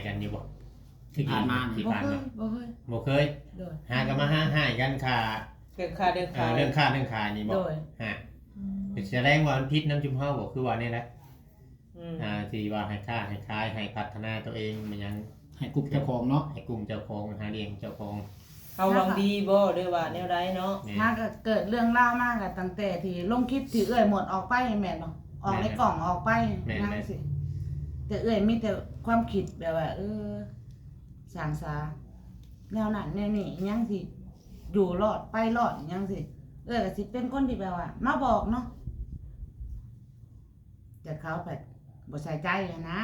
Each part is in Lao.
ກັນຢູ່ບໍ່? ທີ່ຜ່ານມາ ທີ່ຜ່ານມາ ບໍ່ເຄີຍ ບໍ່ເຄີຍ ບໍ່ເຄີຍ. ໂດຍ ຫາກໍມາຫາຮ້າຍກັນຄ່າ ເລື່ອງຄ່າເລື່ອງຂາຍ ເອີ ເລື່ອງຄ້າເລື່ອງຂາຍນີ້ບໍ່? ໂດຍ ຮະ ອືມ ກໍສະແດງວ່າມັນຜິດນຳຊຸມເຮົາບໍ່? ຄືວ່ານີ້ແຫຼະ ອືມ ອ່າ ທີ່ວ່າໃຫ້ຄ້າໃຫ້ຂາຍ ໃຫ້ພັດທະນາຕົວເອງ ມັນຍັງ ໃຫ້ກຸ່ມເຈົ້າຂອງເນາະ ໃຫ້ກຸ່ມເຈົ້າຂອງ ຫາລ້ຽງເຈົ້າຂອງ. ເຮົາຫວັງດີບໍ່ ຫຼືວ່າແນວໃດເນາະ? ແມ່ນ ຫາກໍເກີດເລື່ອງລາວມາກໍຕັ້ງແຕ່ທີ່ລົງຄລິບທີ່ເອື້ອຍໝົດອອກໄປແມ່ນບໍ່? ອອກໃນ ແມ່ນ ກ້ອງອອກໄປ ແມ່ນ ຫຍັງ ແມ່ນ ຊີ້ ແຕ່ເອື້ອຍມີແຕ່ຄວາມຄິດແບບວ່າ ເອີ ສ້າງສາແນວນັ້ນແນວນີ້ ຫຍັງຊິຢູ່ລອດໄປລອດ ຫຍັງຊີ້ ເອື້ອຍກໍຊິເປັນຄົນທີ່ແບບວ່າມາບອກເນາະ ແຕ່ເຂົາໄປບໍ່ໃສ່ໃຈຫັ້ນນະ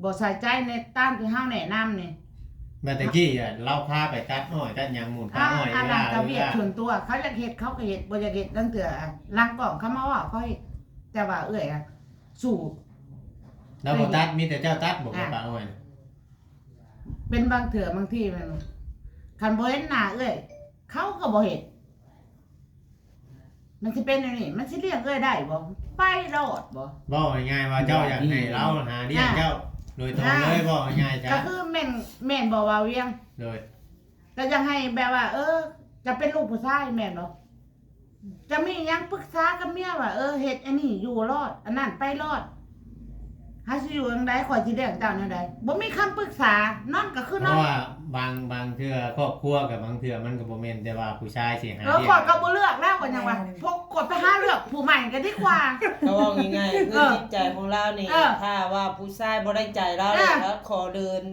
ບໍ່ໃສ່ໃຈໃນຕາມທີ່ເຮົາແນະນຳນີ້. ແມ່ນແຕ່ກີ້ ລາວພາໄປຕັດອ້ອຍຕັດຫຍັງ ໝູນປ່າອ້ອຍ ອັນນັ້ນກໍວຽກສ່ວນຕົວ ເຂົາຢາກເຮັດເຂົາກໍເຮັດ ບໍ່ຢາກເຮັດ ລາງເທື່ອ ຫຼັງກ້ອງເຂົາມາເວົ້າເຂົາເຮັດ ແຕ່ວ່າເອື້ອຍ ສູ້ ລາວບໍ່ຕັດ ມີແຕ່ເຈົ້າຕັດບໍ່ ອ່າ ປ່າອ້ອຍ? ເປັນບາງເທື່ອບາງທີແມ່ນ ຄັນບໍ່ເຫັນໜ້າເອື້ອຍ ເຂົາກໍບໍ່ເຮັດ. ມັນຊິເປັນແນວນີ້ ມັນຊິລ້ຽງເອື້ອຍໄດ້ບໍ່? ໄປໂລດບໍ່? ເວົ້າງ່າຍໆວ່າເຈົ້າຢາກໃຫ້ລາວຫາລ້ຽງເຈົ້າໂດຍຕຣົງເລີຍ ເວົ້າງ່າຍໆ ກໍຄືແມ່ນ ແມ່ນບໍ່ ບ່າວວຽງ? ໂດຍ ກໍຢາກໃຫ້ແບບວ່າ ເອີ ຈະເປັນລູກຜູ້ຊາຍແມ່ນບໍ່? ຈະມີຫຍັງປຶກສາກັບເມຍວ່າ ເອີ ເຮັດອັນນີ້ຢູ່ລອດ ອັນນັ້ນໄປລອດ ເຮົາຊິຢູ່ຈັ່ງໃດ ຂ້ອຍຊິລ້ຽງເຈົ້າແນວໃດ ບໍ່ມີຄຳປຶກສາ ນອນກໍຄືນອນ. ເພາະວ່າບາງ ບາງເທື່ອຄອບຄົວກັບບາງເທື່ອມັນກໍບໍ່ແມ່ນແຕ່ວ່າຜູ້ຊາຍຊິຫາ ເອີ ລ້ຽງ ຂ້ອຍກໍບໍ່ເລືອກແລ້ວ ກໍຍັງວ່າ ແມ່ນ ພວກຂ້ອຍໄປຫາເລືອກຜູ້ໃໝ່ກໍດີກວ່າ. ກໍເວົ້າງ່າຍໆ ຄື ເອີ ຈິດໃຈຂອງລາວນີ້ ເອີ ຖ້າວ່າຜູ້ຊາຍບໍ່ໄດ້ໃຈລາວ ເອີ ແລ້ວກໍຂໍເດີນ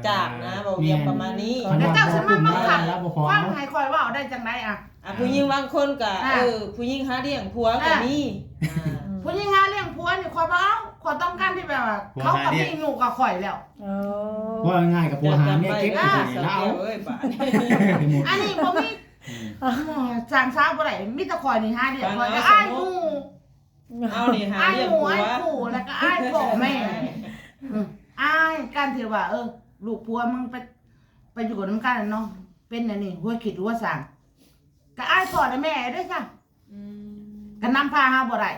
ຈາກນະ ເວົ້າວຽງປະມານນີ້. ແມ່ນ ແຕ່ເຈົ້າຊິມາບັງຄັບ ລາວບໍ່ຟ້ອງ ຟັງໃຫ້ຂ້ອຍເວົ້າໄດ້ຈັ່ງໃດອະ? ອ່ະ ຜູ້ຍິງບາງຄົນກໍ ອ່າ ເອີ ຜູ້ຍິງຫາລ້ຽງຜົວກໍມີ ອ່າ ອ່າ ຜູ້ຍິງຫາລ້ຽງຜົວນີ້ຂ້ອຍບໍ່ເອົາ ຂ້ອຍຕ້ອງການທີ່ແບບວ່າ ຜົວ ເຂົາກໍມີ ຫາລ້ຽງ ຢູ່ກັບຂ້ອຍແລ້ວ. ເອີ ເວົ້າງ່າຍໆ ກັບຜົວຫາເມຍເກັບ ອ່າ ໃຫ້ລາວ ເອີຍ ບາດ ອັນນີ້ບໍ່ມີ ອືມ ສ້າງສາບໍ່ໄດ້ ມີແຕ່ຂ້ອຍນີ້ຫາລ້ຽງ ຂ້ອຍກໍອາຍໝູ່ ເຮົານີ້ຫາລ້ຽງຜົວ ອາຍໝູ່ ອາຍຄູ່ ແລ້ວກໍອາຍພໍ່ແມ່ ອືມ ອາຍການທີ່ວ່າ ເອີ ລູກຜົວມຶງໄປ ໄປຢູ່ນຳກັນເນາະ ເປັນອັນນີ້ ຫົວຄິດຫົວສ້າງ ກໍອາຍພໍ່ແລະແມ່ເດ້ຊະ ອືມ ກໍນຳພາເຮົາບໍ່ໄດ້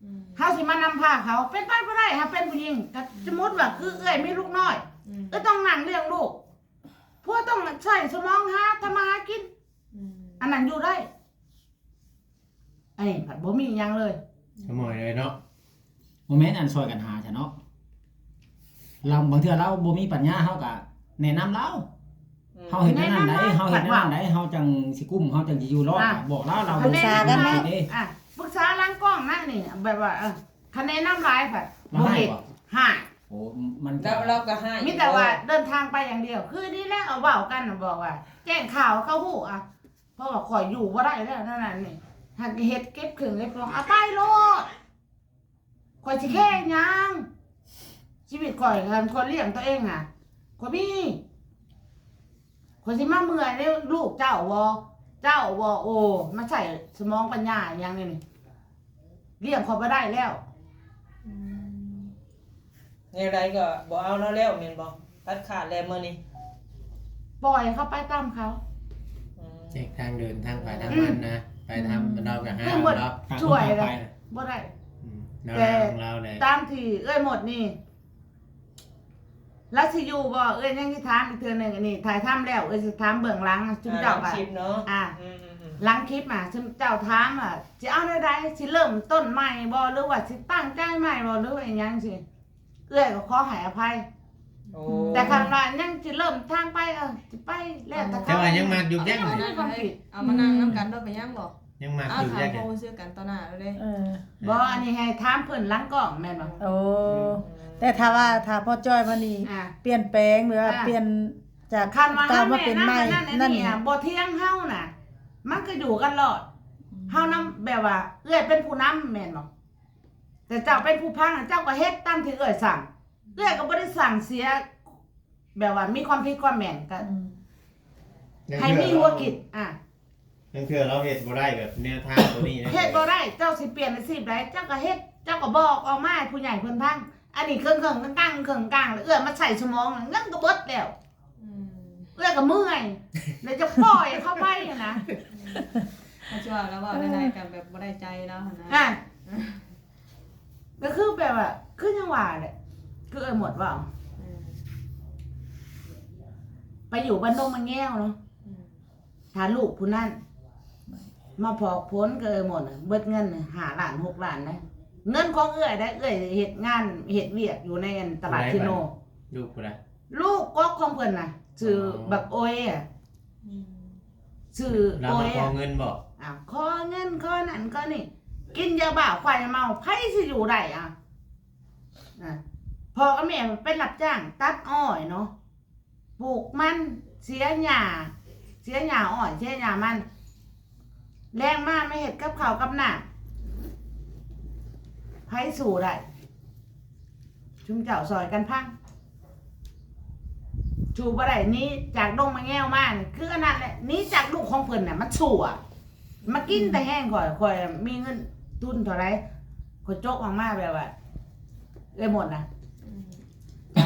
ອືມ ເຮົາຊິມານຳພາເຂົາ ເປັນໄປບໍ່ໄດ້ ເຮົາເປັນຜູ້ຍິງ ກໍສົມມຸດວ່າຄືເອື້ອຍມີລູກນ້ອຍ ອືມ ເອື້ອຍຕ້ອງນັ່ງລ້ຽງລູກ ຜົວຕ້ອງໃຊ້ສະໝອງຫາທຳມາຫາກິນ ອືມ ອັນນັ້ນຢູ່ໄດ້ ອັນນີ້ພັດບໍ່ມີຫຍັງເລີຍ ສະໝອຍເລີຍເນາະ ບໍ່ແມ່ນອັນຊ່ອຍກັນຫາຊະເນາະ ລາວ ບາງເທື່ອລາວບໍ່ມີປັນຍາ ເຮົາກະແນະນຳລາວ ອືມ ເຮົາເຮັດແນວນັ້ນໃດ ແນະນຳລາວ ເຮົາເຮັດແນວນັ້ນໃດ ເຮົາຈັ່ງຊິກຸ້ມ ເຮົາຈັ່ງຊິຢູ່ລອດ ອ່າ ບອກລາວ ລາວ ປຶກສາກັນເນາະ ອ່າ ປຶກສາຫຼັງກ້ອງນະນີ້ ແບບວ່າ ເອີ ຄັນແນະນຳຫຼາຍພັດບໍ່ເຮັດ ຮ້າຍບໍ່ ຮ້າຍ ໂອ້ ມັນ ແລ້ວລາວກໍຮ້າຍ ມີແຕ່ວ່າເດີນທາງໄປຢ່າງດຽວ ຄືນີ້ແຫຼະ ເວົ້າກັນນະ ບອກວ່າແຈ້ງຂ່າວເຂົາຮູ້ ອ່ະ ເພາະວ່າຂ້ອຍຢູ່ບໍ່ໄດ້ແລ້ວ ນັ້ນນີ້ ຫາກເຮັດເກັບເຄື່ອງເກັບຂອງ ເອົາໄປໂລດ ຂ້ອຍຊິແຄຫຍັງ ຊີວິດຂ້ອຍ ຄັນຂ້ອຍລ້ຽງຕົວເອງນະ ຂ້ອຍມີ ຂ້ອຍຊິມາເມື່ອຍໃນລູກເຈົ້າບໍ່? ເຈົ້າບໍ່? ໂອ້ ມາໃຊ້ສະໝອງປັນຍາຫຍັງນີ້ ລ້ຽງຂ້ອຍບໍ່ໄດ້ແລ້ວ ອືມ ແນວໃດກໍບໍ່ເອົາລາວແລ້ວແມ່ນບໍ່? ຕັດຂາດແລ້ວມື້ນີ້ ປ່ອຍເຂົາໄປຕາມເຂົາ ອືມ ແຈກທາງເດີນທາງໃຜທາງມັນນະ ອືມ ໄປທາງ ອືມ ລາວກໍຫາ ຄືໝົດ ລາວ ຊ່ວຍແລ້ວ ບໍ່ໄດ້ ອືມ ແຕ່ຕາມທີ່ເອື້ອຍໝົດນີ້ ລາວຊິຢູ່ບໍ່? ເອື້ອຍຍັງຊິຖາມອີກເທື່ອໜຶ່ງ ອັນນີ້ຖ່າຍທຳແລ້ວ ເອື້ອຍຊິຖາມເບື້ອງຫຼັງ ຊຸມເຈົ້າ ອ່າ ຫຼັງຄລິບເນາະ ອ່າ ອືມໆໆ ຫຼັງຄລິບມາ ຊຸມເຈົ້າຖາມວ່າຊິເອົາແນວໃດ? ຊິເລີ່ມຕົ້ນໃໝ່ບໍ່ ຫຼືວ່າຊິຕັ້ງໃຈໃໝ່ບໍ່ ຫຼືວ່າອີ່ຫຍັງຊີ້? ເອື້ອຍກໍຂໍໃຫ້ອະໄພ ໂອ້ ແຕ່ຄັນວ່າຍັງຊິເລີ່ມທາງໄປ ເອີ ຊິໄປແລ້ວແຕ່ເຂົາ ແຕ່ວ່າຍັງມັກຢູ່ ຍັງບໍ່ມີຄວາມຄິດ ເອົາມານັ່ງນຳກັນໂດຍ ເປັນຫຍັງບໍ່? ຍັງມັກຢູ່ ຢາກ ເອົາຖາມຄວາມຮູ້ສຶກກັນຕໍ່ໜ້າໂລດເດ້ ເອີ ບໍ່ ອັນນີ້ໃຫ້ຖາມເພິ່ນຫຼັງກ້ອງແມ່ນບໍ່? ໂອ້ ອືມ ແຕ່ຖ້າວ່າ ຖ້າພໍ່ຈ້ອຍມານີ້ ອ່າ ປ່ຽນແປງ ຫຼືວ່າ ອ່າ ປ່ຽນຈາກ ຄັນວ່າເຮົາແນະນຳອັນນັ້ນອັນນີ້ ບໍ່ຖຽງເຮົານະ ມັນກໍຢູ່ກັນລອດ ອືມ ເຮົານຳ ແບບວ່າເອື້ອຍເປັນຜູ້ນຳແມ່ນບໍ່? ແຕ່ເຈົ້າເປັນຜູ້ຟັງ ເຈົ້າກໍເຮັດຕາມທີ່ເອື້ອຍສັ່ງ ເອື້ອຍກໍບໍ່ໄດ້ສັ່ງເສຍ ແບບວ່າມີຄວາມຜິດຄວາມແມ່ນ ກໍ ອືມ ໃຫ້ມີຫົວຄິດ ອ່າ ລາງເທື່ອລາວເຮັດບໍ່ໄດ້ແບບແນວທາງຕົວນີ້ນະ ເຮັດບໍ່ໄດ້ ເຈົ້າຊິປ່ຽນອາຊີບໃດ ເຈົ້າກໍເຮັດ ເຈົ້າກໍບອກອອກມາໃຫ້ຜູ້ໃຫຍ່ເພິ່ນຟັງ ອັນນີ້ເຄິ່ງໆກາງໆ ເຄິ່ງກາງ ແລ້ວເອື້ອຍມາໃສ່ສະໝອງ ເງິນກໍເບິດແລ້ວ ອືມ ເອື້ອຍກໍເມື່ອຍ ແລ້ວຈະປ່ອຍເຂົາໄປຫັ້ນນະ ອືມ ເຂົາຊິວ່າລາວເວົ້າແນວໃດກໍແບບບໍ່ໄດ້ໃຈລາວຫັ້ນນະ ອ່າ ກໍຄືແບບວ່າ ຄືຍັງວ່າແຫຼະ ຄືເອື້ອຍໝົດເວົ້າ ອືມ ໄປຢູ່ບ້ານດົງມະແງວເນາະ ອືມ ຖ້າລູກຜູ້ນັ້ນມາພອກຜົນກັບເອື້ອຍມົນ ເບິດເງິນຫ້າລ້ານຫົກລ້ານນະ ເງິນຂອງເອື້ອຍໄດ໋ ເອື້ອຍເຮັດງານເຮັດວຽກຢູ່ໃນອັນຕະຫຼາດ ຜູ້ໃດ ເຊໂນ ບັດນີ້ ລູກຜູ້ໃດ? ລູກກົກຂອງເພິ່ນນະ ຊື່ ອໍ ບັກໂອຍອະ ອືມ ຊື່ ລາວມາ ໂອຍ ຂໍເງິນບໍ? ອ້າວ ຂໍເງິນ ຂໍນັ້ນ ຂໍນີ້ ກິນຢາບ້າ ຄວາຍເມົາ ໃຜຊິຢູ່ໄດ້ອະ? ອາ ພໍ່ກັບແມ່ໄປຮັບຈ້າງຕັດອ້ອຍເນາະ ປູກມັນ ເສຍຫຍ້າ ເສຍຫຍ້າອ້ອຍ ເສຍຫຍ້າມັນ ແລງມາ ມາເຮັດກັບເຂົ້າກັບນ້ຳ ໃຜສູ້ໄດ້? ຊຸມເຈົ້າຊ່ອຍກັນພັງ ສູ້ບໍ່ໄດ້ ໜີຈາກດົງມະແງວມານີ້ ຄືອັນນັ້ນແຫຼະ ໜີຈາກລູກຂອງເພິ່ນນະ ມັນຊົ່ວ ມາກິນແຕ່ແຮງຂ້ອຍ ຂ້ອຍມີເງິນທຶນເທົ່າໃດ ຂ້ອຍຈົກອອກມາແບບວ່າ ເອື້ອຍມົນນະ ອື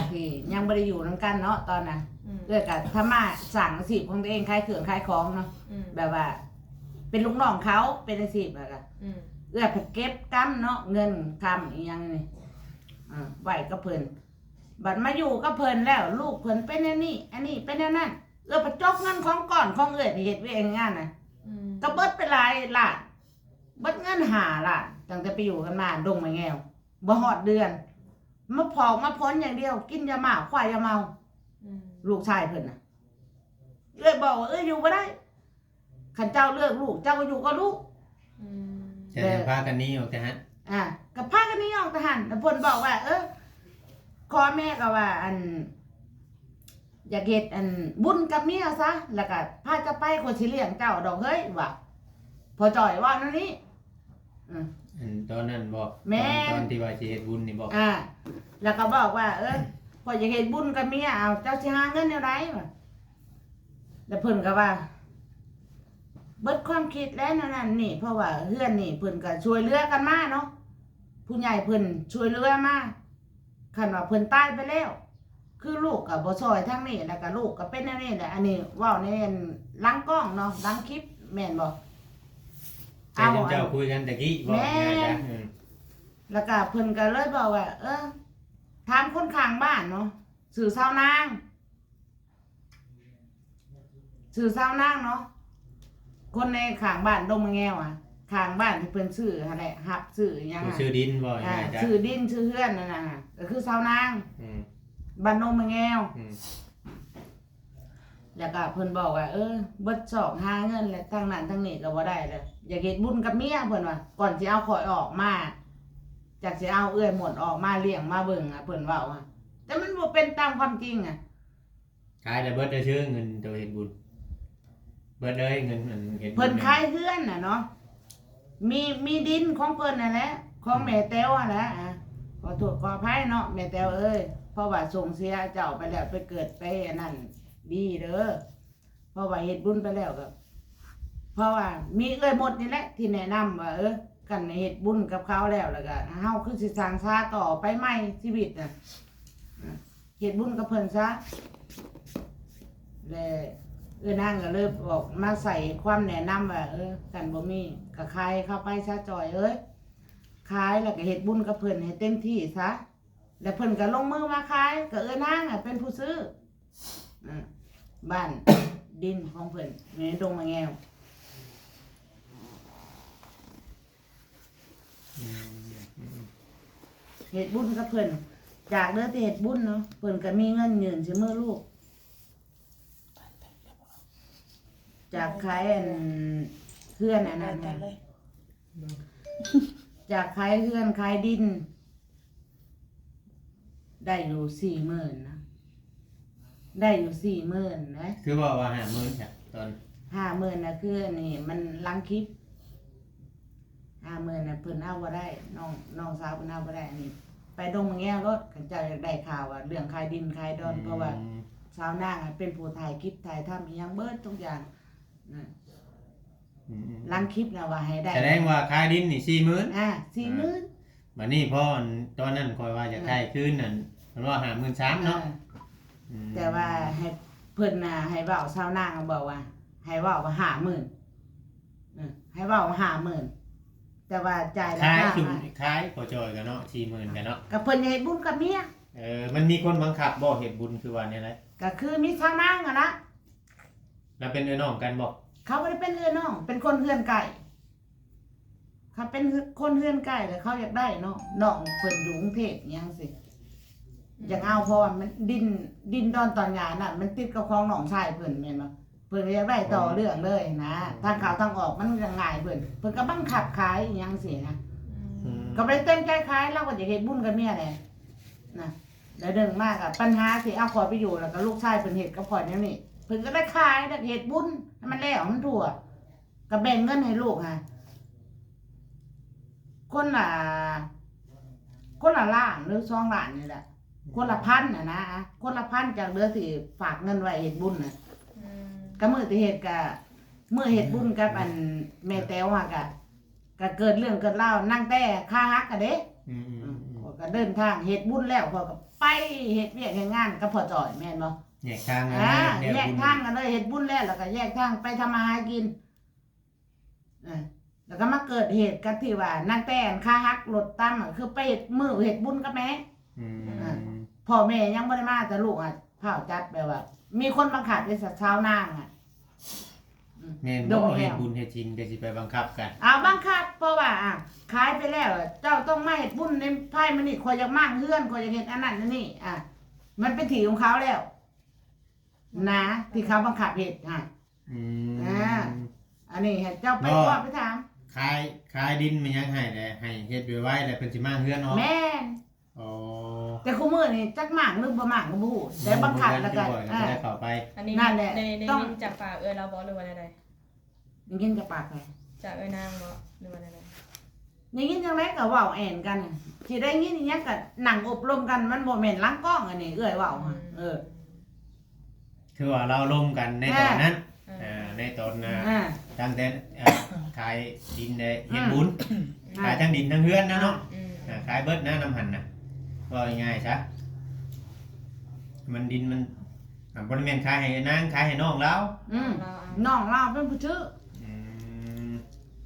ມ ທີ່ຍັງບໍ່ໄດ້ຢູ່ນຳກັນເນາະຕອນນັ້ນ ອືມ ເອື້ອຍກະທຳມາສ້າງອາຊີບຂອງຕົວເອງ ຂາຍເຄື່ອງຂາຍຂອງເນາະ ອືມ ແບບວ່າເປັນລູກນ້ອງເຂົາ ເປັນອາຊີບ ແລ້ວກະ ອືມ ເອື້ອຍເກັບກຳເນາະ ເງິນຄຳອີ່ຫຍັງນີ້ ເອີ ໄວ້ກັບເພິ່ນ ບັດມາຢູ່ກັບເພິ່ນແລ້ວ ລູກເພິ່ນເປັນແນວນີ້ ອັນນີ້ເປັນແນວນັ້ນ ເອື້ອຍໄປຈົກເງິນຂອງກ້ອນຂອງເອື້ອຍທີ່ເຮັດວຽກເຮັດງານນະ ອືມ ກະເບິດໄປຫຼາຍລ້ານ ເບິດເງິນຫ້າລ້ານ ຕັ້ງແຕ່ໄປຢູ່ກັນມາດົງມະແງວ ບໍ່ຮອດເດືອນ ມາພອກມາຜົນຢ່າງດຽວ ກິນຢາໝ້າ ຄວາຍຢາເມົາ ອືມ ລູກຊາຍເພິ່ນນະ ເອື້ອຍບອກວ່າ ເອື້ອຍຢູ່ບໍ່ໄດ້ ຄັນເຈົ້າເລືອກລູກ ເຈົ້າກໍຢູ່ກັບລູກ ອືມ ແຕ່ ແຕ່ພາກັນໜີອອກແຕ່ຫັ້ນ ອາ ກໍພາກັນໜີອອກແຕ່ຫັ້ນ ແລ້ວເພິ່ນບອກວ່າ ເອີ ພໍ່ແມ່ກໍວ່າ ອັນ ຢາກເຮັດ ອັນ ບຸນກັບເມຍຊະ ແລ້ວກໍພາເຈົ້າໄປ ຂ້ອຍຊິລ້ຽງເຈົ້າດອກເຮີ້ຍ ວ່າ ພໍ່ຈ້ອຍເວົ້າແນວນີ້ ອືມ ອັນຕອນນັ້ນບໍ? ແມ່ນ ຕອນ ຕອນທີ່ວ່າຊິເຮັດບຸນນີ້ບໍ? ອາ ແລ້ວກໍບອກວ່າ ເອີ ຂ້ອຍຢາກເຮັດບຸນກັບເມຍ ເອົາ ເຈົ້າຊິຫາເງິນແນວໃດ? ວ່າ ແລ້ວເພິ່ນກໍວ່າ ເບິດຄວາມຄິດແລ້ວ ແນວນັ້ນນີ້ ເພາະວ່າເຮືອນນີ້ເພິ່ນກໍຊ່ວຍເຫຼືອກັນມາເນາະ ຜູ້ໃຫຍ່ເພິ່ນຊ່ວຍເຫຼືອມາ ຄັນວ່າເພິ່ນຕາຍໄປແລ້ວ ຄືລູກກໍບໍ່ຊ່ອຍທາງນີ້ ແລ້ວກໍລູກກໍເປັນແນວນີ້ແຫຼະ ອັນນີ້ເວົ້າໃນຫຼັງກ້ອງເນາະ ຫຼັງຄລິບແມ່ນບໍ່? ແຕ່ເຈົ້າຄຸຍກັນແຕ່ກີ້ບໍ່? ແມ່ນ ອືມ ແລ້ວກໍເພິ່ນກໍເລີຍບອກວ່າ ເອີ ຖາມຄົນຂ້າງບ້ານເນາະ ຊື່ຊາວນາງ ຊື່ຊາວນາງເນາະ ຄົນໃນຂ້າງບ້ານດົງມະແງວອະ ຂ້າງບ້ານທີ່ເພິ່ນຊື້ຫັ້ນແຫຼະ ຮັບຊື້ຫຍັງ ຜູ້ຊື້ດິນບໍ່? ອາ ຊື້ດິນຊື້ເຮືອນນັ້ນນະ ກໍຄືຊາວນາງ ອືມ ບ້ານດົງມະແງວ ອືມ ແລ້ວກໍເພິ່ນບອກວ່າ ເອີ ເບິດຊອກຫາເງິນແລ້ວ ທາງນັ້ນທາງນີ້ກໍບໍ່ໄດ້ແລ້ວ ຢາກເຮັດບຸນກັບເມຍ ເພິ່ນວ່າ ກ່ອນຊິເອົາຂ້ອຍອອກມາ ຈັກຊິເອົາເອື້ອຍມົນອອກມາລ້ຽງມາເບິ່ງ ເພິ່ນເວົ້າ ແຕ່ມັນບໍ່ເປັນຕາມຄວາມຈິງອະ. ຂາຍແລ້ວເບິດເລີຍ ເຊີເງິນໂຕເຮັດບຸນ ເບິດເລີຍເງິນອັນເຮັດບຸນ ເພິ່ນຂາຍເຮືອນນະເນາະ ມີ ມີດິນຂອງເພິ່ນນັ້ນແຫຼະ ຂອງແມ່ແຕວຫັ້ນແຫຼະ ອາ ຂໍໂທດຂໍອະໄພເນາະແມ່ແຕວເອີຍ ເພາະວ່າສົ່ງເສຍເຈົ້າໄປແລ້ວ ໄປເກີດໄປອັນນັ້ນດີເດີ ເພາະວ່າເຮັດບຸນໄປແລ້ວກໍ ເພາະວ່າມີເອື້ອຍມົດນີ້ແຫຼະທີ່ແນະນຳວ່າ ເອີ ຄັນເຮັດບຸນກັບເຂົາແລ້ວ ແລ້ວກໍເຮົາຄືຊິສ້າງສາຕໍ່ໄປໃໝ່ຊີວິດນະ ເຮັດບຸນກັບເພິ່ນຊະ ແລະ ເອື້ອຍນາງກໍເລີຍອອກມາໃສ່ຄວາມແນະນຳວ່າ ເອີ ຄັນບໍ່ມີກໍຂາຍເຂົ້າໄປຊະ ຈ່ອຍເອີຍ ຂາຍແລ້ວກໍເຮັດບຸນກັບເພິ່ນໃຫ້ເຕັມທີ່ຊະ ແລ້ວເພິ່ນກໍລົງມືມາຂາຍ ກໍເອື້ອຍນາງອະເປັນຜູ້ຊື້ ອາ ບ້ານດິນຂອງເພິ່ນຢູ່ໃນດົງມະແງວ ອືມ ເຮັດບຸນກັບເພິ່ນ ຈາກເດີທີ່ເຮັດບຸນເນາະ ເພິ່ນກໍມີເງິນຍື່ນໃສ່ມືລູກ ຈາກຂາຍອັນເຮືອນອັນນັ້ນ ຈາກຂາຍເຮືອນຂາຍດິນ ໄດ້ຢູ່ສີ່ໝື່ນນະ ໄດ້ຢູ່ສີ່ໝື່ນນະ ຄືເວົ້າວ່າຫ້າໝື່ນຊະ ຕອນຫ້າໝື່ນນະ ຄືອັນນີ້ມັນຫຼັງຄລິບ ຫ້າໝື່ນນະ ເພິ່ນເອົາບໍ່ໄດ້ ນ້ອງ ນ້ອງສາວເພິ່ນເອົາບໍ່ໄດ້ ອັນນີ້ໄປດົງມະແງວໂລດ ຄັນເຈົ້າຢາກໄດ້ຂ່າວວ່າເລື່ອງຂາຍດິນຂາຍດອນ ອືມ ເພາະວ່າຊາວນາງເປັນຜູ້ຖ່າຍຄລິບຖ່າຍທຳອີ່ຫຍັງເບິດທຸກຢ່າງນະ ອືມໆ ຫຼັງຄລິບນະວ່າໃຫ້ໄດ້ ສະແດງວ່າຂາຍດິນນີ້ສີ່ໝື່ນ ອາ ສີ່ໝື່ນ ບາດນີ້ພໍອັນຕອນນັ້ນຂ້ອຍວ່າຢາກໄດ້ຄືນນັ້ນ ເພິ່ນວ່າຫ້າໝື່ນສາມເນາະ ເອີ ອືມ ແຕ່ວ່າໃຫ້ເພິ່ນນະ ໃຫ້ເວົ້າ ຊາວນາງບອກວ່າໃຫ້ເວົ້າວ່າຫ້າໝື່ນ ເອີ ໃຫ້ເວົ້າຫ້າໝື່ນ ແຕ່ວ່າຈ່າຍລາຄາ ຂາຍຊຸມ ມາ ຂາຍພໍ່ຈ່ອຍກັນເນາະ ສີ່ໝື່ນກັນເນາະ ກໍເພິ່ນຢາກເຮັດບຸນກັບເມຍ ເອີ ມັນມີຄົນບັງຄັບບໍ່ເຮັດບຸນ ຄືວ່າແນວໃດ? ກໍຄືມີຊາວນາງຫັ້ນລະ. ລະເປັນເອື້ອຍນ້ອງກັນບໍ່? ເຂົາບໍ່ໄດ້ເປັນເອື້ອຍນ້ອງ ເປັນຄົນເຮືອນໃກ້. ເຂົາເປັນຄົນເຮືອນໃກ້ ແລ້ວເຂົາຢາກໄດ້ເນາະ ນ້ອງເພິ່ນຢູ່ກຸງເທບອີ່ຫຍັງຊີ້ ຢາກເອົາ ເພາະວ່າມັນດິນ ດິນດອນຕອນຫຍ້ານັ້ນ ມັນຕິດກັບຂອງນ້ອງຊາຍເພິ່ນແມ່ນບໍ່? ເພິ່ນກໍຢາກໄດ້ຕໍ່ເລື່ອງເລີຍນະ ທາງເຂົ້າທາງອອກມັນກໍງ່າຍເພິ່ນ ເພິ່ນກໍບັງຄັບຂາຍອີ່ຫຍັງຊີ້ນະ. ອືມ ກໍບໍ່ໄດ້ເຕັມໃຈຂາຍ ລາວກໍຢາກເຮັດບຸນກັບເມຍແຫຼະນະ. ແລ້ວເລື່ອງມາກໍປັນຫາທີ່ເອົາຂ້ອຍໄປຢູ່ ແລ້ວກໍລູກຊາຍເພິ່ນເຮັດກັບຂ້ອຍແນວນີ້ ເພິ່ນກໍໄດ້ຂາຍ ແລ້ວເຮັດບຸນໃຫ້ມັນແລ້ວໃຫ້ມັນທົ່ວ ກໍແບ່ງເງິນໃຫ້ລູກຫັ້ນ ຄົນລະ ຄົນລະລ້ານ ຫຼື ສອງລ້ານນີ້ແຫຼະ ຄົນລະພັນຫັ້ນນະ ຄົນລະພັນ ຈາກເຫຼືອທີ່ຝາກເງິນໄວ້ເຮັດບຸນນະ. ອືມ ກໍມື້ທີ່ເຮັດ ກໍມື້ເຮັດບຸນກັບອັນແມ່ແຕວຫັ້ນ ກໍ ກໍເກີດເລື່ອງເກີດລາວ ນາງແຕ້ຂາຫັກຫັ້ນເດ້. ອືມ ອືມ ອືມ ຂ້ອຍກໍເດີນທາງເຮັດບຸນແລ້ວ ຂ້ອຍກໍໄປເຮັດວຽກເຮັດງານກັບພໍ່ຈ້ອຍ ແມ່ນບໍ່? ແຍກທາງກັນ ອ່າ ແຍກທາງກັນເລີຍ ເຮັດບຸນແລ້ວ ແລ້ວກໍແຍກທາງໄປທຳມາຫາກິນ. ເອີ ແລ້ວກໍມາເກີດເຫດກັບທີ່ວ່ານາງແຕ້ນຂາຫັກລົດຕຳ ຄືໄປເຮັດ ມື້ເຮັດບຸນກັບແມ່. ອືມ ອ່າ ພໍ່ແມ່ຍັງບໍ່ໄດ້ມາ ແຕ່ລູກອະພ້າວຈັດ ແບບວ່າມີຄົນບັງຄັບເດ້ ຊາວນາງອະ. ອືມ ແມ່ນບໍ່? ເຮັດບຸນເຮັດສິນກໍຊິໄປບັງຄັບກັນ? ອ້າວ ບັງຄັບ ເພາະວ່າ ອ່າ ຂາຍໄປແລ້ວ ເຈົ້າຕ້ອງມາເຮັດບຸນໃນພາຍມື້ນີ້ ຂ້ອຍຢາກມ້າງເຮືອນ ຂ້ອຍຢາກເຮັດອັນນັ້ນອັນນີ້ ອ່າ ມັນເປັນທີ່ຂອງເຂົາແລ້ວ. ນະ ທີ່ເຂົາບັງຄັບເຮັດຫັ້ນ. ອືມ ອ່າ ອັນນີ້ໃຫ້ເຈົ້າໄປ ບໍ່ ເວົ້າໄປຖາມ ຂາຍ ຂາຍດິນແມ່ນຫຍັງໃຫ້ແຫຼະ ໃຫ້ເຮັດໄວໆ ແລ້ວເພິ່ນຊິມ້າງເຮືອນອອກ. ແມ່ນ. ອໍ ແຕ່ຄູ່ມື້ນີ້ຈັກມ້າງຫຼືບໍ່ມ້າງກໍບໍ່ຮູ້ ແຕ່ບັງຄັບແລ້ວກໍ ບໍ່ໄດ້ເຂົ້າໄປ. ອັນນີ້ ນັ້ນແຫຼະ ໄດ້ ໄດ້ຍິນຈາກປາກເອື້ອຍລາວບໍ່ ຫຼືວ່າແນວໃດ? ໄດ້ຍິນຈາກປາກໃຜ? ຈາກເອື້ອຍນາງບໍ່ ຫຼືວ່າແນວໃດ? ໄດ້ຍິນຈັ່ງໃດກໍເວົ້າແອ່ນກັນ ຊິໄດ້ຍິນອີ່ຫຍັງກໍນັ່ງອົບລົມກັນ ມັນບໍ່ແມ່ນຫຼັງກ້ອງ ອັນນີ້ເອື້ອຍເວົ້າຫັ້ນ. ອືມ ເອີ ຄືວ່າລາວລົມກັນໃນຕອນນັ້ນ ອ່າ ອ່າ ໃນຕອນ ອ່າ ອ່າ ຕັ້ງແຕ່ ອ່າ ຂາຍດິນໄດ້ເຮັດບຸນ ອ່າ ຂາຍທັງດິນທັງເຮືອນນະເນາະ. ອືມ ອ່າ ຂາຍເບິດນະ ນຳຫັ້ນນະ ເວົ້າງ່າຍໆຊະ ມັນດິນມັນ ອ່າ ບໍ່ໄດ້ແມ່ນຂາຍໃຫ້ນາງ ຂາຍໃຫ້ນ້ອງລາວ. ອືມ ນ້ອງລາວເປັນຜູ້ຖື. ອືມ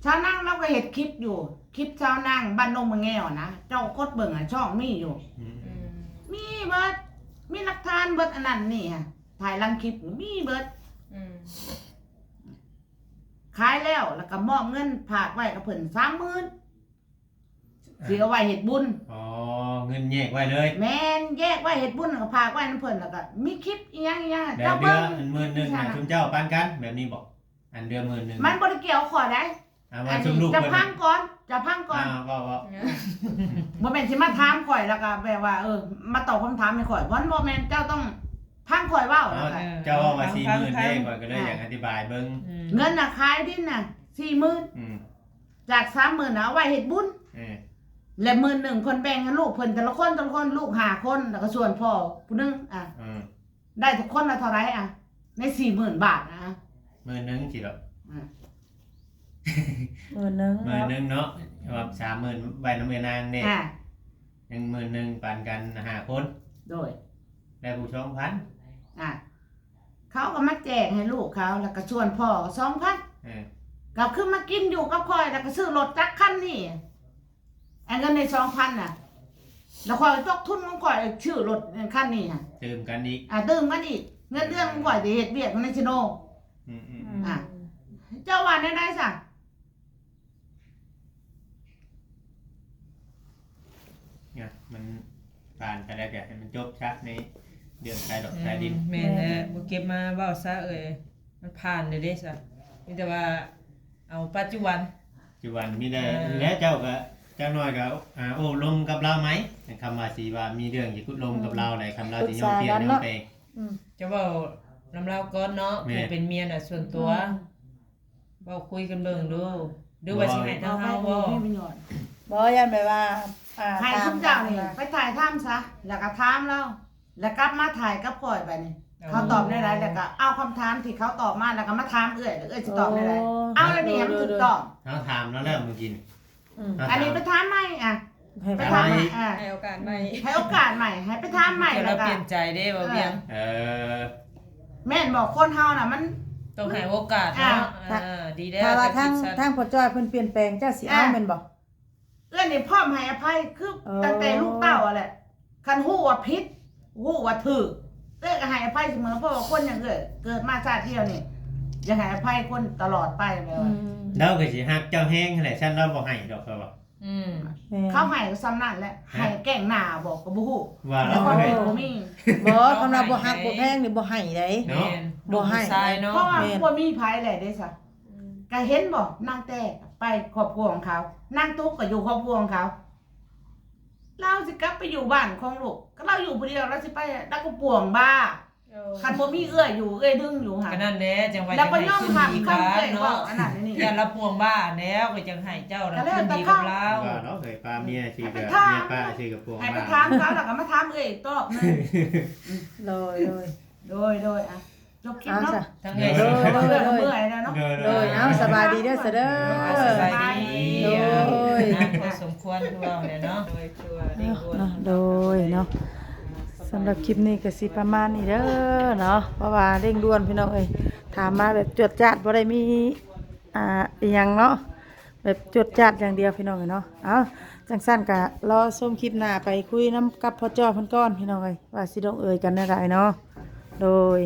ຊາວນາງລາວກໍເຮັດຄລິບຢູ່ ຄລິບຊາວນາງບ້ານດົງມະແງວນະ ເຈົ້າກົດເບິ່ງ ອ່າ ຊ່ອງມີຢູ່. ອືມ ອືມ ມີເບິດ ມີຫຼັກຖານເບິດ ອັນນັ້ນນີ້ ຖ່າຍຫຼັງຄລິບມີເບິດ. ອືມ ຂາຍແລ້ວ ແລ້ວກໍມອບເງິນຝາກໄວ້ກັບເພິ່ນສາມໝື່ນ ອ່າ ຊິເອົາໄວ້ເຮັດບຸນ. ອໍ ເງິນແຍກໄວ້ເລີຍ. ແມ່ນ ແຍກໄວ້ເຮັດບຸນ ແລ້ວກໍຝາກໄວ້ນຳເພິ່ນ ແລ້ວກໍມີຄລິບອີ່ຫຍັງອີ່ຫຍັງ ແລ້ວເດືອນໝື່ນໜຶ່ງນະ ຊຸມເຈົ້າປັນກັນແບບນີ້ບໍ? ອັນເດືອນໝື່ນໜຶ່ງ ມັນບໍ່ໄດ້ກ່ຽວຂ້ອຍໃດ. ອ່າ ອັນນີ້ເຈົ້າຟັງກ່ອນ ເຈົ້າຟັງກ່ອນ. ອ່າ ເວົ້າໆ ບໍ່ແມ່ນຊິມາຖາມຂ້ອຍ ແລ້ວກໍແບບວ່າ ເອີ ມາຕອບຄຳຖາມໃຫ້ຂ້ອຍ ມັນບໍ່ແມ່ນ ເຈົ້າຕ້ອງຟັງຂ້ອຍເວົ້າ. ເອີ ແລ້ວກໍ ເຈົ້າເວົ້າວ່າສີ່ໝື່ນເດ້ ຂ້ອຍກໍເລີຍຢາກອະທິບາຍເບິ່ງ. ອືມ ເງິນນະຂາຍດິນນະສີ່ໝື່ນ ອືມ ຈາກສາມໝື່ນນະເອົາໄວ້ເຮັດບຸນ. ເອີ ແລະໝື່ນໜຶ່ງເພິ່ນແບ່ງໃຫ້ລູກເພິ່ນແຕ່ລະຄົນ ແຕ່ລະຄົນ ລູກຫ້າຄົນ ແລ້ວກໍສ່ວນພໍ່ຜູ້ໜຶ່ງ. ອ່າ ເອີ ໄດ້ທຸກຄົນລະເທົ່າໃດ ອ່າ ໃນສີ່ໝື່ນບາດນະ? ໝື່ນໜຶ່ງຊິດອກ. ອ່າ ໝື່ນໜຶ່ງ ໝື່ນໜຶ່ງເນາະ ວ່າສາມໝື່ນໄວ້ນຳເອື້ອຍນາງເດ້. ອ່າ ຍັງໝື່ນໜຶ່ງ ປັນກັນຫ້າຄົນ. ໂດຍ ໄດ້ຜູ້ສອງພັນ. ອ່າ ເຂົາກໍມາແຈກໃຫ້ລູກເຂົາ ແລ້ວກໍສ່ວນພໍ່ສອງພັນ. ເອີ ກໍຄືມາກິນຢູ່ກັບຂ້ອຍ ແລ້ວກໍຊື້ລົດຈັກຄັນນີ້ ອັນເງິນໃນສອງພັນນະ ແລ້ວຂ້ອຍຕົກທຶນຂອງຂ້ອຍຊື້ລົດຄັນນີ້ຫັ້ນ ຕື່ມກັນອີກ. ອ່າ ຕື່ມກັນອີກ ເງິນເດືອນຂອງຂ້ອຍໄດ້ເຮັດວຽກຢູ່ໃນຊີໂນ. ອືມໆ ອ່າ ເຈົ້າວ່າແນວໃດຊະ? ນະ ມັນຜ່ານໄປແລ້ວ ກໍໃຫ້ມັນຈົບຊະ ໃນເລື່ອງຂາຍລົດຂາຍດິນ. ອືມ ແມ່ນແຫຼະ ບໍ່ເກັບມາເວົ້າຊະເອີຍ ມັນຜ່ານແລ້ວເດ້ຊະ ມີແຕ່ວ່າເອົາປັດຈຸບັນ. ປັດຈຸບັນມີແຕ່ ເອີ ແລະເຈົ້າກໍຈັກໜ້ອຍກໍ ອ່າ ໂອ້ລົມກັບລາວໃໝ່ ຄຳວ່າຊິວ່າມີເລື່ອງຊິຂຸດລົມກັບລາວໃດ ຄຳລາວຊິຍອມປ່ຽນຍອມແປງ. ອືມ ຈະເວົ້ານຳລາວກ່ອນເນາະ. ແມ່ນ ເປັນເມຍນະ ສ່ວນຕົວ. ອືມ ເວົ້າຄຸຍກັນເບິ່ງດູ ຫຼືວ່າຊິໃຫ້ທາງເຮົາບໍ່? ບໍ່ ຢ້ານແບບວ່າ ອ່າ ໃຫ້ຊຸມເຈົ້ານີ້ໄປຖ່າຍທຳຊະ ແລ້ວກໍຖາມລາວ ແລ້ວກັບມາຖ່າຍກັບຂ້ອຍບາດນີ້. ອໍ ເຂົາຕອບແນວໃດ ແລ້ວກໍເອົາຄຳຖາມທີ່ເຂົາຕອບມາ ແລ້ວກໍມາຖາມເອື້ອຍ ແລ້ວເອື້ອຍຊິຕອບແນວໃດ. ອໍ ເອົາແນວນີ້ໃຫ້ມັນຖືກຕ້ອງ. ເຮົາຖາມລາວແລ້ວມື້ກີ້. ອືມ ອັນນີ້ໄປຖາມໃໝ່ ອ່ະ ໃຫ້ ໄປຖາມໃໝ່ ອ່ະ ໃຫ້ໂອກາດໃໝ່ ໃຫ້ໂອກາດໃໝ່ ໃຫ້ໄປຖາມໃໝ່ ແລ້ວກໍປ່ຽນໃຈເດ້ ບໍ່ວຽງ. ເອີ ເອີ ແມ່ນບໍ່? ຄົນເຮົານະມັນຕ້ອງໃຫ້ໂອກາດເນາະ. ອ່າ ເອີ ດີແລ້ວ ຖ້າວ່າທາງ ທາງພໍ່ຈ້ອຍເພິ່ນປ່ຽນແປງ ເຈົ້າຊິເອົາ ອ່າ ແມ່ນບໍ່? ເອື້ອຍນີ້ພ້ອມໃຫ້ອະໄພ ຄື ອໍ ຕັ້ງແຕ່ລູກເຕົ້າຫັ້ນແຫຼະ. ຄັນຮູ້ວ່າຜິດ ຮູ້ວ່າຖືກ ເອື້ອຍກໍໃຫ້ອະໄພສະເໝີ ເພາະວ່າຄົນຢ່າງເອື້ອຍເກີດມາຊາດດຽວນີ້ ຢາກໃຫ້ອະໄພຄົນຕະຫຼອດໄປ ແບບວ່າ ອືມ ລາວກໍຊິຮັກເຈົ້າແຮງຫັ້ນແຫຼະ ຊັ້ນລາວບໍ່ໃຫ້ດອກ ຂ້ອຍວ່າ ອືມ ແມ່ນ ເຂົາໃຫ້ກໍສ່ຳນັ້ນແຫຼະ ຮະ ໃຫ້ແກ້ງໜ້າບໍ ກໍບໍ່ຮູ້ ວ່າລາວ ແຕ່ຄວາມ ບໍ່ໃຫ້ ເປັນບໍ່ມີ ບໍ່ ຄຳວ່າບໍ່ຮັກບໍ່ແພງນີ້ບໍ່ໃຫ້ໃດ ເນາະ ແມ່ນ ບໍ່ໃຫ້ ລູກຜູ້ຊາຍເນາະ ເພາະວ່າ ແມ່ນ ບໍ່ມີໃຜແຫຼະເດ້ຊະ ອືມ ກໍເຫັນບໍ ນາງແຕ້ໄປຄອບຄົວຂອງເຂົາ ນາງຕຸກກໍຢູ່ຄອບຄົວຂອງເຂົາ ລາວຊິກັບໄປຢູ່ບ້ານຂອງລູກ ກໍລາວຢູ່ຜູ້ດຽວ ລາວຊິໄປ ລາວກໍປ່ວງບ້າ ເອີ ຄັນບໍ່ມີເອື້ອຍຢູ່ ເອື້ອຍດຶງຢູ່ຫັ້ນ ກໍນັ້ນແຫຼະ ຈັ່ງວ່າ ລາວບໍ່ຍອມຮັບຄຳເອື້ອຍເວົ້າ ອັນນັ້ນອັນນີ້ ຢ້ານລາວປ່ວງບ້າແລ້ວ ກໍຈັ່ງໃຫ້ເຈົ້ານະ ຄືນດີກັບລາວ ວ່າເນາະ ເອີຍ ປ້າເມຍຊິກໍ ເມຍປ້າຊິກໍປ່ວງ ໃຫ້ໄປຖາມເຂົາ ແລ້ວກໍມາຖາມເອື້ອຍອີກຕອບໜຶ່ງ ໂດຍ ໂດຍ ໂດຍ ໂດຍ ອ່ະ ຈົບຄລິບເນາະ ເອົາຊະ ທັງເອື້ອຍ ໂດຍ ໂດຍ ໂດຍ ເມື່ອຍແລ້ວເນາະ ໂດຍ ໂດຍ ເອົາ ສະບາຍດີເດີ ສະເດີ ອ່າ ສະບາຍດີ ນານພໍສົມຄວນຄືເວົ້າແຫຼະເນາະ ໂດຍ ເນາະ ໂດຍ ເນາະ ສຳລັບຄລິບນີ້ກໍຊິປະມານນີ້ເດີເນາະ ເພາະວ່າເລັ່ງດ່ວນພີ່ນ້ອງເອີຍ ຖາມມາແບບຈວດຈາດ ບໍ່ໄດ້ມີ ອ່າ ອີ່ຫຍັງເນາະ ແບບຈວດຈາດຢ່າງດຽວພີ່ນ້ອງເອີຍເນາະ ເອົາ ຈັ່ງຊັ້ນກໍລໍຊົມຄລິບໜ້າ ໄປຄຸຍນຳກັບພໍ່ຈ້ອຍເພິ່ນກ່ອນພີ່ນ້ອງເອີຍ ວ່າຊິລົງເອີຍກັນແນວໃດເນາະ ໂດຍ.